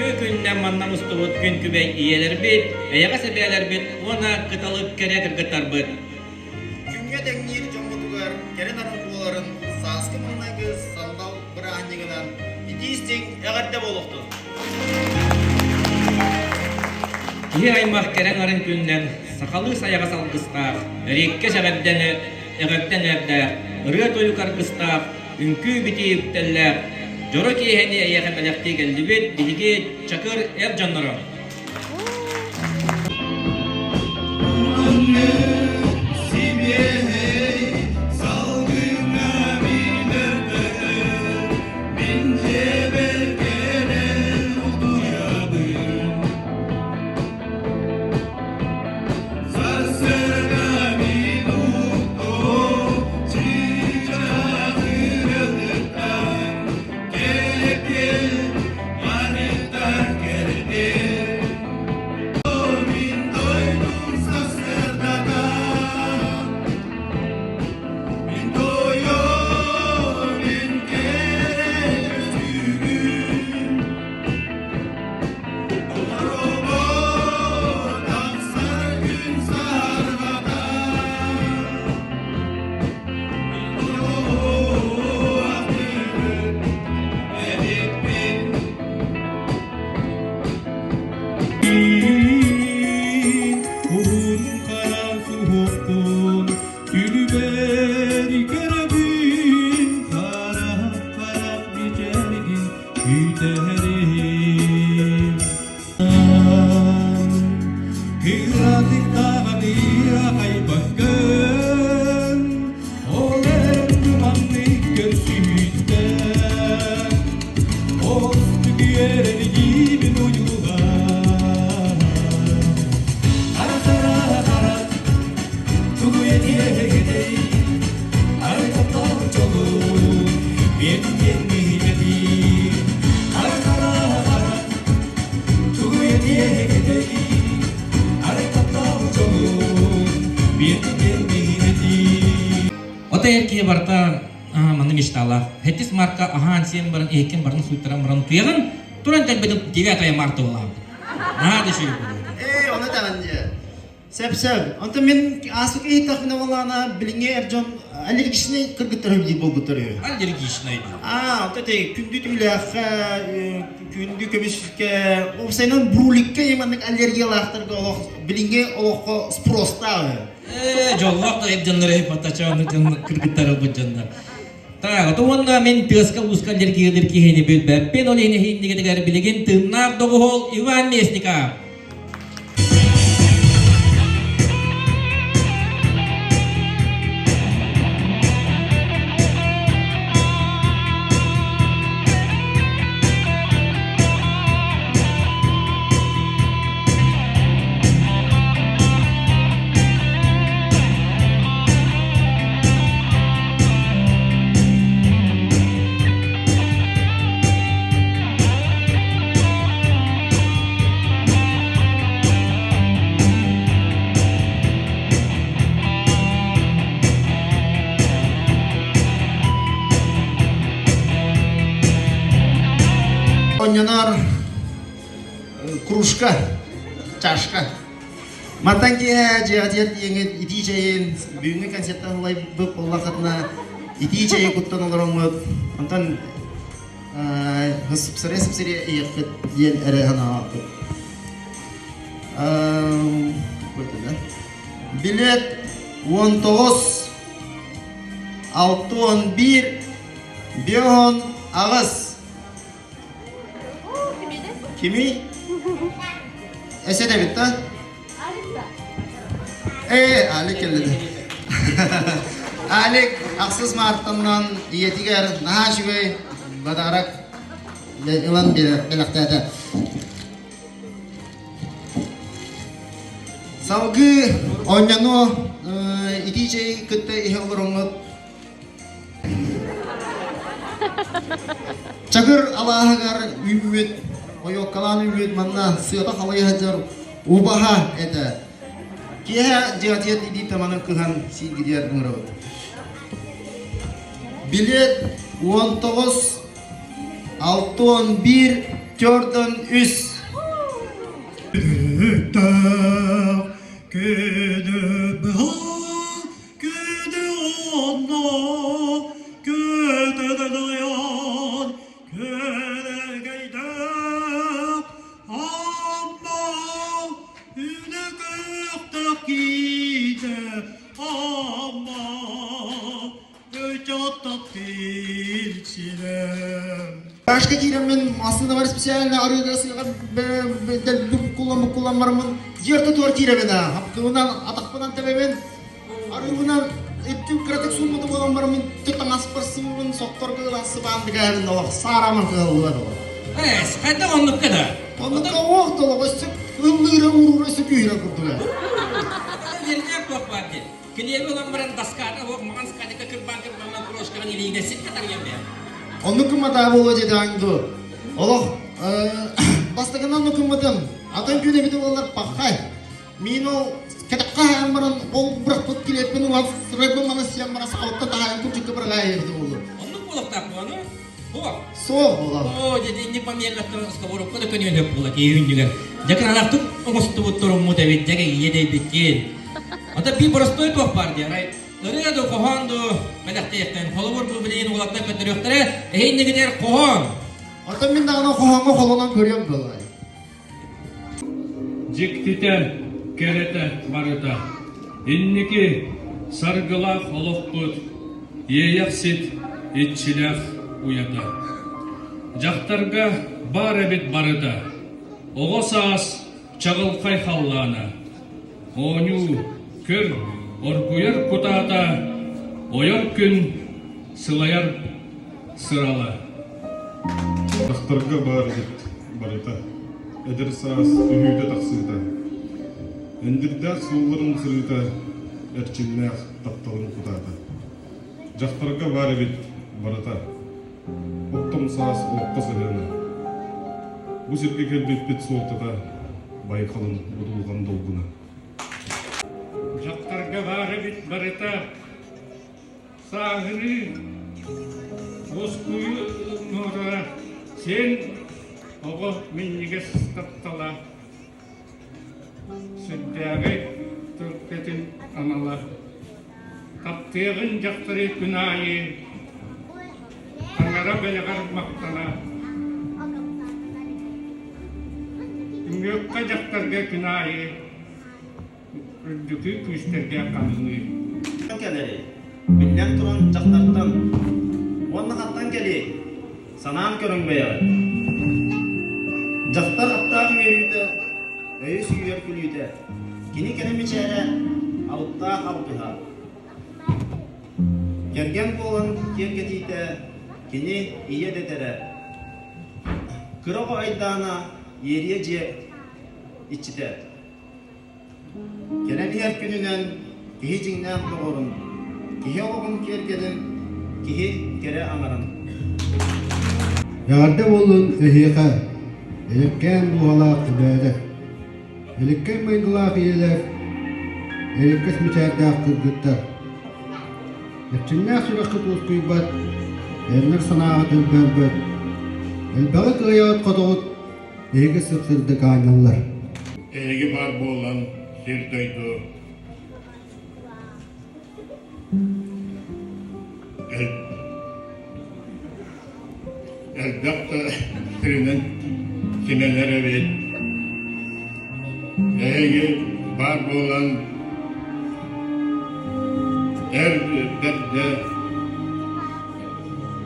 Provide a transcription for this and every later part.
үтүө күнүнэн манна мустубут күн күбэй ийэлэрбит, эйэҕэс эбээлэрбит уонна кыталык кэрэ кыргыттарбыт. Күҥҥэ тэҥниир дьоммутугар кэрэ нарын куоларын сааскы маҥнайгы сандал бырааһынньыгынан итии-истиҥ эҕэрдэ буолуохтун! Киһи аймах кэрэ нарын күнүнэн сахалыы сайаҕас алгыстаах, эриэккэс эҕэрдэни эҕэрдэ эҥээрдээх, ырыа-тойук аргыстаах, үҥкүү-битии үктэллээх дьоро киэһэни эйиэхэ бэлэхтии кэллибит биһиги Чакыр эр дьонноро. Уһун хара суһуохпун Түлүбэр көрөбүн Хара-харах мичээргин күүтэрим Кыратык даҕаны аҕайбаккын, ол эн маннык көрсүһүүттэн Оспут үөрэнигиибин уйулаан Хара-хара-хара, тугу этиэһигитэй, арай таптал дьолун биэрдиэн миһинэтий. Хара-хара-хара, Тугу этиэһигитэй, арай таптал дьолун биэрдиэн миһинэтий. Ото эр киһи барыта манна мечталаах. Хэттис марка аһаан сиэн баран иһиккин барын сууйтаран баран утуйаҕын, туран кэлбитин 9 марта буолаабыт. Наһаа да үчүгэй буолуо. Ээ, ону даҕаны дьэ. Сөп-сөп. Онтон мин ааспыт иһиттэхпинэ буоллаҕына, билиҥҥи эр дьон аллергичнай кыргыттар үһү буолбуттар үһү. Аллергичнай дуу. Аа, онто ити күндү түүлээххэ, күндү көмүскэ, уопсайынан бруликка маннык аллергиялаахтарга олох билиҥҥи олоххо спростаах үһү. Ээ, дьоллоох да эр дьоннор эһипаттача онно дьон кыргыттар ылбыт дьоннор. Так, ото уонна мин тыаска-ууска аллергиялыыр киһини билбэппин, ол иһин эһииннигитигэр билигин тыыннаах доҕуһуол Иван Местников. Оонньонор кружка, чашка. Мантан киэһэ дьиэҕитигэр тиийэҥҥит итии чэйин, бүгүҥҥү концертан ылайбыт буоллаххытына итии чэйи куттан олороҥҥут, онтон сыпсырыйа-сыпсырыйа иһиэххит диэн эрэ санаабаппыт. Билет 19 61 58 Кимий? Эсет эбит да? Ээ, Алик кэллэ. Алик ахсыс маартаннан ийэтигэр наһаа үчүгэй бадарак ылан бэлэхтээтэ. Салгыы оонньону итии чэй кытта иһэ олороҥҥут Чакыр алааһыгар үүммүт, ойуоккалаан үүммүт манна сыата халыйа сылдьар убаһа этэ. Киэһэ дьиэтигэр илии таманын кыһан сииргитигэр ыҥырабыт. Билет 19 61. Jordan үс. Башка киирэммин массыынабар специально арыыга сыаҕа дэлби буккуллан буккуллан бараммын дьиэ ортотугар киирэбин аа хапкыбынан атахпынан тэбэбин арыыбынан өттүм кыратык сууммуту буолан бараммын таҥаспар сыбыбын сотторго ылан сыбаан дыгаһын олох саараман кыһаллыбат олох. Эс, хайдах оннукка да? Оннукка оох толоҕо өссө ыллыыра уурура өссө күүһүрэ курдуга. Диэннээх туох баар диэн. Килиэби ылан баран доската оһох маҕан скатика кырбаан кырбаҥҥа крошкаҕын илиигэ ситэ тарыйан бэйэ. Оннук гымматаа буолуо диэтэҕиҥ дуу. Олох бастакынан оннук гыммытым. Атын күн эбитэ буоллар паххай. Мин ол кэтэххэ аһаан баран ол бырахпыт килиэппин ылан сырайбын маны сиэн баран сахалыкка таһаайан курдукка быраҕаайа эбитэ буолуо. Оннук буолуохтаах буолану? Суох. Суох буолар. Оо, дьэ инник моментаттан сковородка да көнүөн сөп буола киһи үннүгэр. Дьэ кыранаахтык оҥостубут туруммут эбит, дьэ ийэ дэйбиккин. Ата би простой туох баар диэ, арай ырыа ду, хоһоон ду бэлэхтиэхтэн. Холобур бу билигин уолаттар көрдөрүөхтэрэ, эһиннигитэр хоһоон. Оттон мин даҕаны хоһооҥҥо холонон көрүөм буолай. Дьиктитэ, кэрэтэ барыта. Инники саргылаах олохпут иэйэхсит иччилээх уйата. Дьахтарга баар эбит барыта. Оҕо саас чаҕылхай халлаана. Оонньуу, көр, оргуйар кутаата, ойор күн, сылайар сырала. Дьахтарга баар эбит барыта. Эдэр саас түһүүтэ-тахсыыта. Эндирдээх суолларын сырыыта, эрчимнээх тапталын кутаата. Дьахтарга баар эбит барыта. Оттом саас олоххо сыһыана. Бу сиргэ кэлбиппит суолтата байҕалын будулҕан долгуна. Дьахтарга баар эбит барыта сааһырыы, уоскуйуу нуорара, сиэн оҕо минньигэс таптала, сүрдээҕи төлкөтүн анала. Таптыаҕын дьахтары күн аайы таҥара бэлэҕэр махтана. Үҥүөххэ дьахтарга күн аайы үрдүкү күүстэргэ хамныы. Кэлэрий, биллэн туран дьахтартан уонна хантан кэлиэй, санаан көрүҥ бэйэҕит. Дьахтар аттаах үөрүүтэ, өйү сүүйэр күлүүтэ, кини кэрэ мичээрэ, алыптаах алгыһа. Кэргэн буолан киэргэтиитэ, кини ийэ дэтэрэ. Кыра оҕо айдаана, иэриэ дьиэ иччитэ. Кэлэн иһэр күнүнэн киһи дьиҥнээх доҕорун, киһи олоҕун киэргэлин, киһи кэрэ аҥарын. Эҕэрдэ буоллун эһиэхэ, эйэккээн дууһалаах эбээлэр, элэккэй майгылаах ийэлэр, эйэккэс мичээрдээх кыргыттар. Эрчимнээх сүрэххит уоскуйбат, эрэнэр санааҕыт өлбөөрбөт, элбэҕи кыайаҕыт-хотоҕут Эһиги сып-сырдык аанньаллар. Эһиги баар буолан сир-дойду элбэх да сиринэн симэнэр эбит. Эһиги баар буолан эр бэрдэ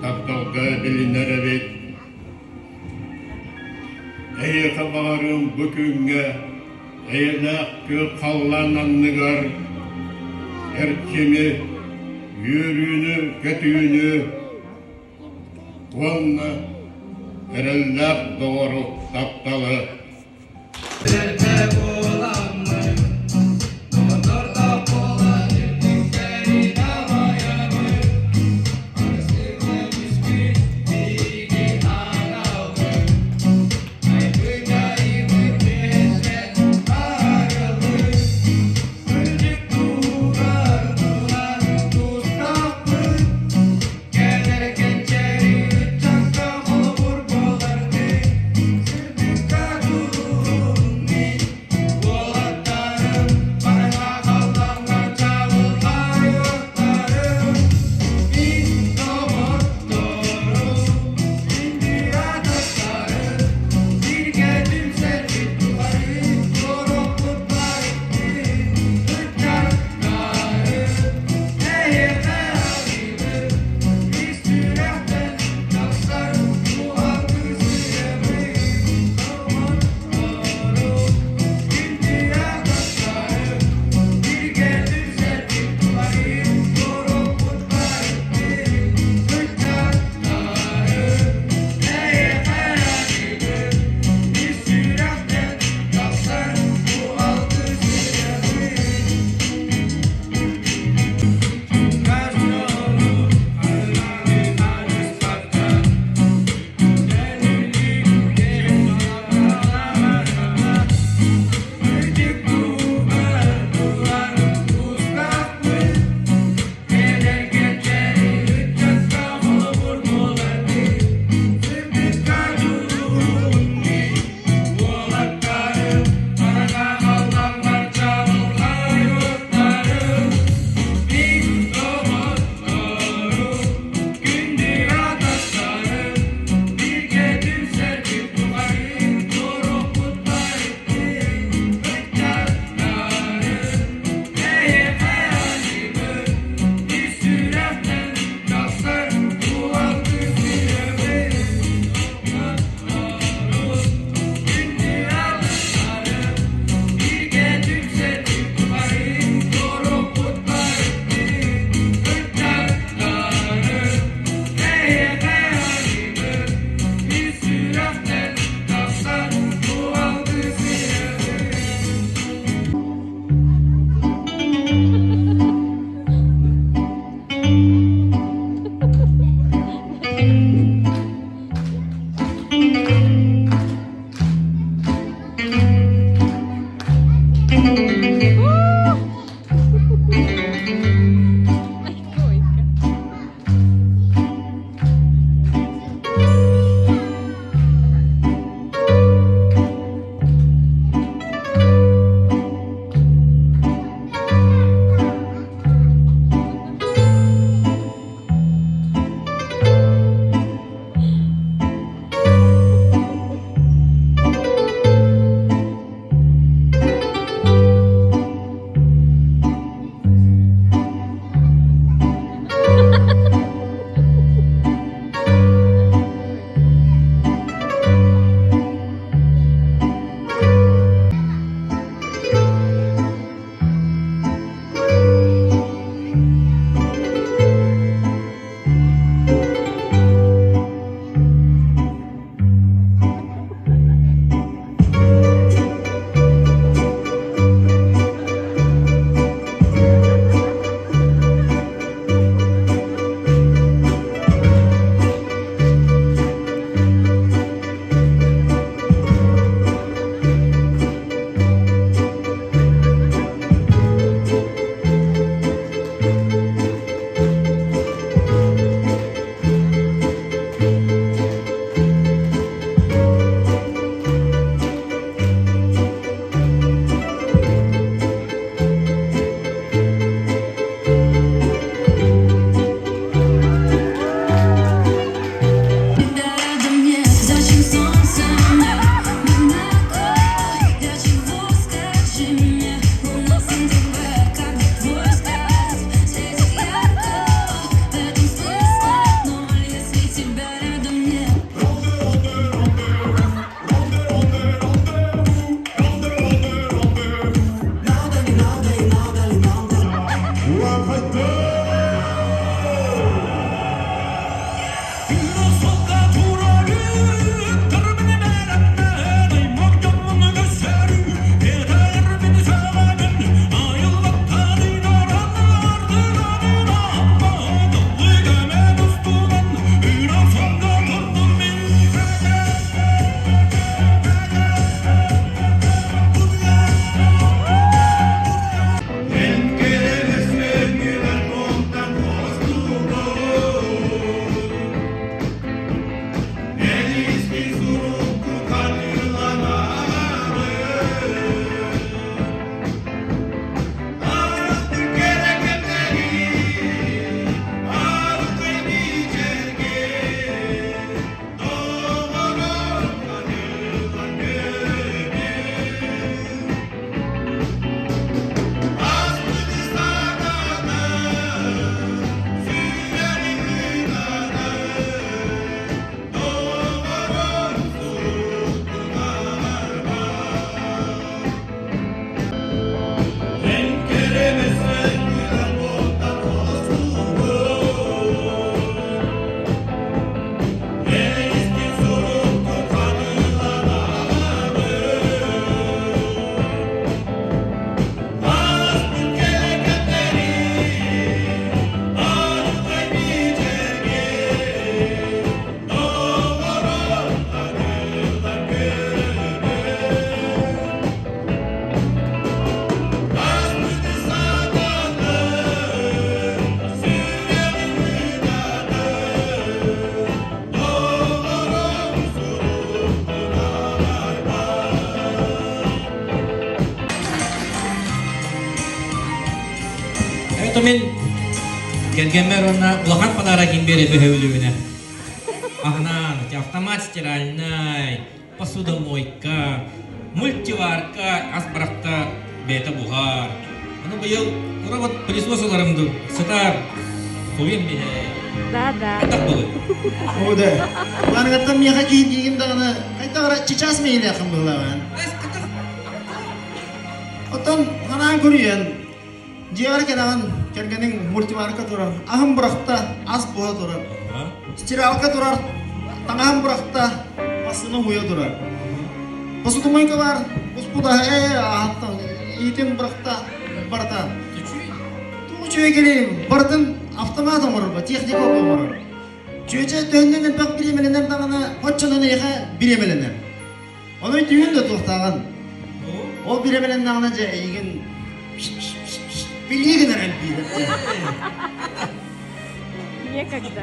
тапталга билинэр эбит. Эйиэхэ баҕарыам бу күҥҥэ эйэлээх күөх халлаан анныгар эрчими, үөрүүнү-көтүүнү уонна эрэллээх доҕору тапталы. мин кэргэммэр уонна улахан подарок биэрэ бөһөбүлүбүнэ. Аһынан, автомат стиральнай, посудомойка, мультиварка, ас барахта бэйэтэ буһар. Аны быйыл робот пылесос ыларым дуу, сытар, суйун биһэ. Да, да. Хайдах буолуй? О, да. Маныгаттан миэхэ киһиргиигин даҕаны хайдах эрэ чычаас мэйилээххин быһыылааҕын. Оттон ханаан көрүйэн, дьиэҕэр кэлэҕин, кэргэниҥ мультиварка турар, аһын бырахта, ас буһа турар. Стиралка турар, таҥаһын бырахта, массыына уйа турар. Посудомойка баар, успудаһа ээ, аһаттан, иитин бырахта, барыта. Тугу үчүгэй кэлиим, барытын автомат оҥорор, техника оҥорор. Чүөчэ төһөннөн элбэх бириэмэлэнэр даҕаны, оччонон эйиэхэ бириэмэлэнэр. Ону өйдүүгүн да туохтааҕын. Ол бириэмэлэннэҕинэ дьэ эйигин билии гынар элбиир. Некогда.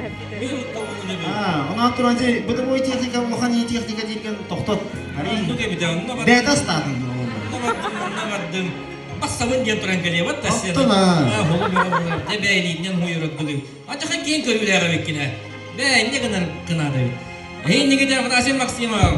Онон туран дьэ бытовой техника улахан ии техника дииргэн тохтот. Бэйэтэ астаатын. Онно бардым. Бассабын диэн туран кэлиэбит тасыан. Дьэ бэйэлииннэн хуйурдугун. Ачаха киэн көрүүлээх эбиккинэ. Бээ, инне гынар гынаада эбит. Эһииннигитэ Афанасий Максимов.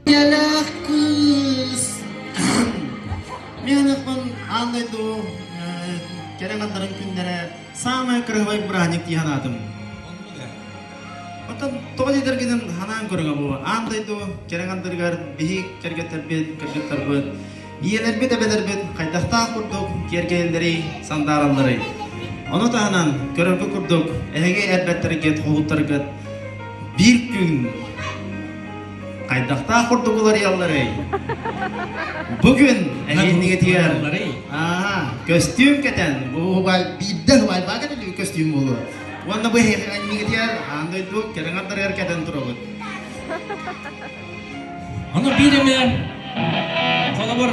Ийэлээх кыыс Мин аан дойду кэрэ аҥардарын күннэрэ саамай кырыһыбай бырааһынньык дии санаатым. Оттон тоҕо диэтэргинэн санаан көрүҥэ бу аан дойду кэрэ аҥардарыгар биһи кэргэттэрбит, кыргыттарбыт, ийэлэрбит, эбэлэрбит хайдахтаах курдук киэргэйэллэрий, сандааралларый. Ону таһынан көрөргө курдук эһиги эрбэттэргит, хоһуттаргыт биир күн Хайдахтаах курдук уларыйалларый? Бу күн эһииннигитигэр көстүүм кэтэн, бу биирдэ убайбаа кэтиллибит көстүүм буолуо. Уонна бу эһииннигитигэр аан дойду кэрэ аҥардарыгар кэтэн турабыт. Ону биир эмэ холобур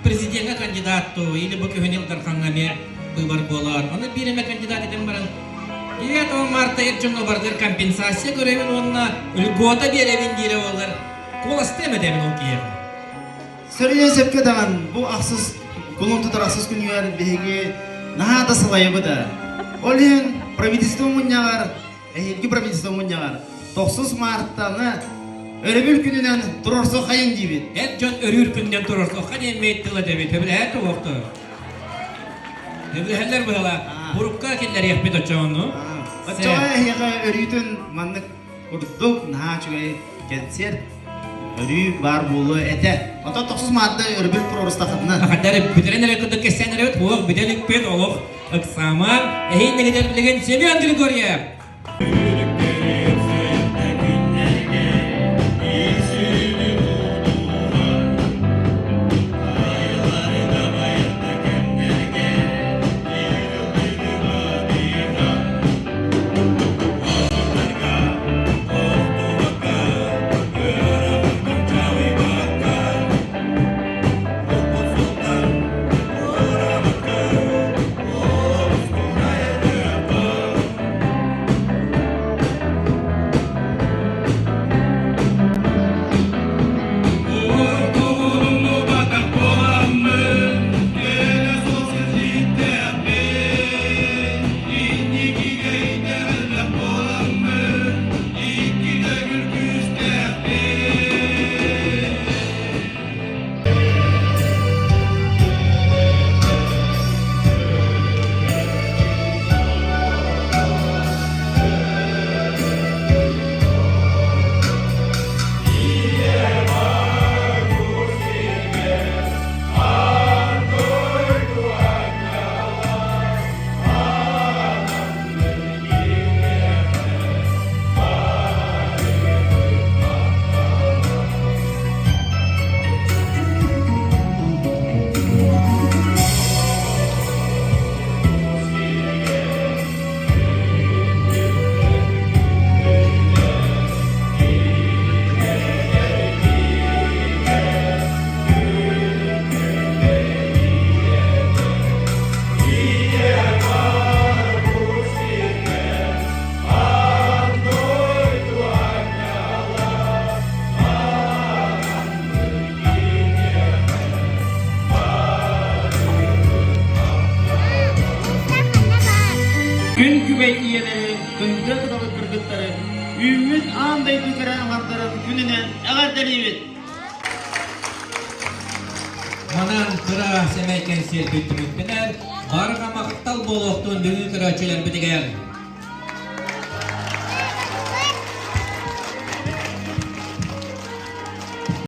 президеҥҥэ кандидат туу или бу күһүн Ил Дархаҥҥа эмиэ быыбар буолар. Ону биир эмэ кандидат этэн баран 9 марта эр дьоҥҥо барытыгар компенсация көрөбүн уонна льгота биэрэбин диирэ буоллар куоластыам этэбин ол киһиэхэ. Сөрүйэн сөпкө даҕан бу ахсыс кулун тутар ахсыс күнүгэр биһиги наһаа да сылайыбыт ээ. Ол иһин правительство мунньаҕар Эһиилги правительство мунньаҕар тохсус маартаны өрөбүл күнүнэн туруорсуоххайын диибит. Эр дьон өрүүр күнүнэн туруорсуохха диэн мэйт тыл этэбит. Сөбүлэһэр туһуохту. Сөбүлэһэллэр быһыла. Бурукка киллэриэхпит оччоҕону. Оччоҕо эһиэхэ өрүүтүн маннык курдук наһаа үчүгэй кэнсиэрт өрүү баар буолуо этэ. Оттон тохсус маарда өрөбүл туруорустахытына. Хаддар бүтэрэн эрэ курдук кэссээн эрэбит, олох бүтэ иликпит, олох ыксаамаан, эһиин билигин Семен Григорьев! Күн күбэй ийэлэри, күндү кыталык кыргыттары, үүммүт аан дойду кэрэ аҥардарын күнүнэн эҕэрдэлиибит! Манан кыра сэмэй кэнсиэрбит түмүктэнэр. Барҕа махтал буолуохтун бүгүн көрөөччүлэрбитигэр.